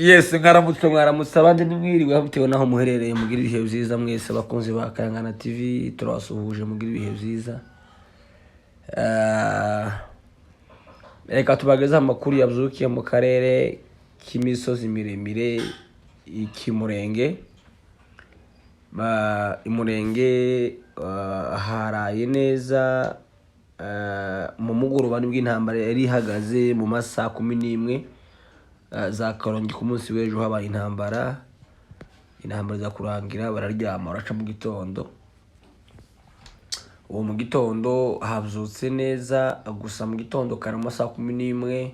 Yes, mwaramutse, mwaramutse, abandi nimwiriwe bitewe n'aho muherereye. Mugire ibihe byiza mwese abakunzi ba Kayangana TV, turabasuhuje, mugire ibihe byiza. Reka tubagezeho amakuru yabyukiye mu karere k'imisozi miremire k'Imurenge. Imurenge haraye neza. Mu mugoroba nibwo intambara yari ihagaze mu masaha 11 za Karongi. Ku munsi w'ejo habaye intambara, intambara iza kurangira bararyama, baraca mu gitondo. Uwo mu gitondo habyutse neza, gusa mu gitondo kare mu masaha 11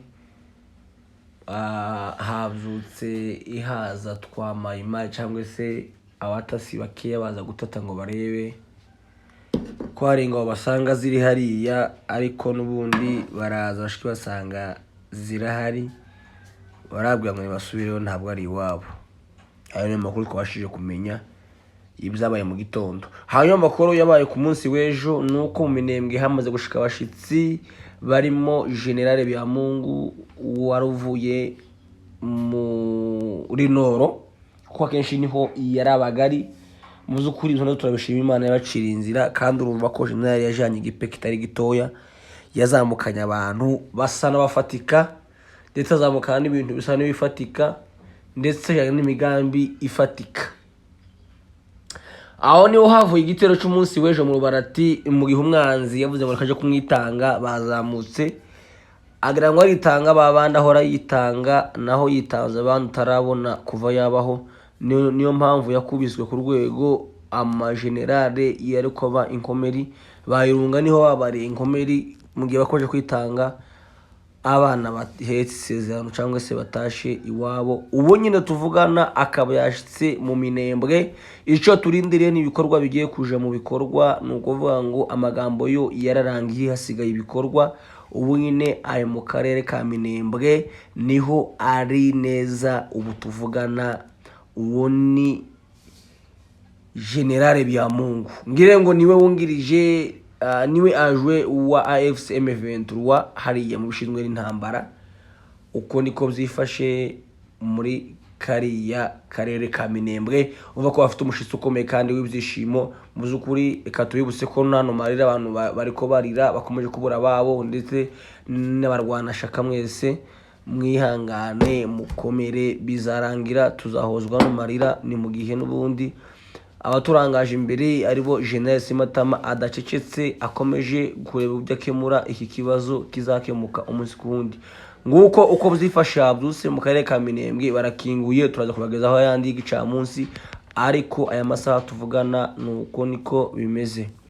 habyutse ihaza twa mayimari cyangwa se abatasi bakeya baza gutata ngo barebe ko hari ingabo basanga ziri hariya, ariko n'ubundi baraza bashiki basanga zirahari, barabwira ngo nibasubireyo, ntabwo ari iwabo. Ayo niyo makuru twabashije kumenya ibyabaye mu gitondo. Hanyuma amakuru yabaye ku munsi w'ejo ni uko mu Minembwe hamaze gushika abashitsi barimo General Byamungu wari uvuye muri Noro, kuko akenshi niho yarabaga ari. Mu by'ukuri ibyo turabishima Imana yabaciriye inzira, kandi urumva ko General yajanye igipe kitari gitoya, yazamukanye abantu basa n'abafatika, ndetse azamukana n'ibintu bisa n'ibifatika, ndetse yajyanye n'imigambi ifatika. Aho niho havuye igitero cy'umunsi w'ejo mu Rubarati, mu gihe umwanzi yavuze ngo reka aje kumwitanga. Bazamutse agira ngo aritanga ba bandi ahora yitanga, naho yitanze abandi utarabona kuva yabaho. Niyo mpamvu yakubiswe ku rwego amajenerale yari kuba inkomeri bayirunga, niho babariye inkomeri mu gihe bakomeje kwitanga abana bahetse isezerano cyangwa se batashe iwabo. Ubu nyine tuvugana akaba yashitse mu Minembwe. Icyo turindiriye ni ibikorwa bigiye kuja mu bikorwa, ni ukuvuga ngo amagambo yo yararangiye, hasigaye ibikorwa. Ubu nyine ari mu karere ka Minembwe, niho ari neza ubu tuvugana. Uwo ni General Byamungu, ngire ngo niwe wungirije, niwe ajwe wa AFC M23 hariya mu bishinzwe n'intambara. Uko niko byifashe muri kariya karere ka Minembwe. Uva ko bafite umushitsi ukomeye kandi w'ibyishimo. Mu by'ukuri reka tubibutse ko nano marira abantu bariko barira, bakomeje kubura ababo, ndetse n'abarwanashaka mwese mwihangane, mukomere, bizarangira, tuzahozwa n'amarira. Ni mu gihe n'ubundi abaturangaje imbere aribo General Simatama adacecetse, akomeje kureba uburyo akemura iki kibazo, kizakemuka umunsi ku wundi. Nguko uko byifashe byuse mu karere ka Minembwe, barakinguye, turaza kubagezaho ayandi y'igicamunsi, ariko aya masaha tuvugana ni uko niko bimeze.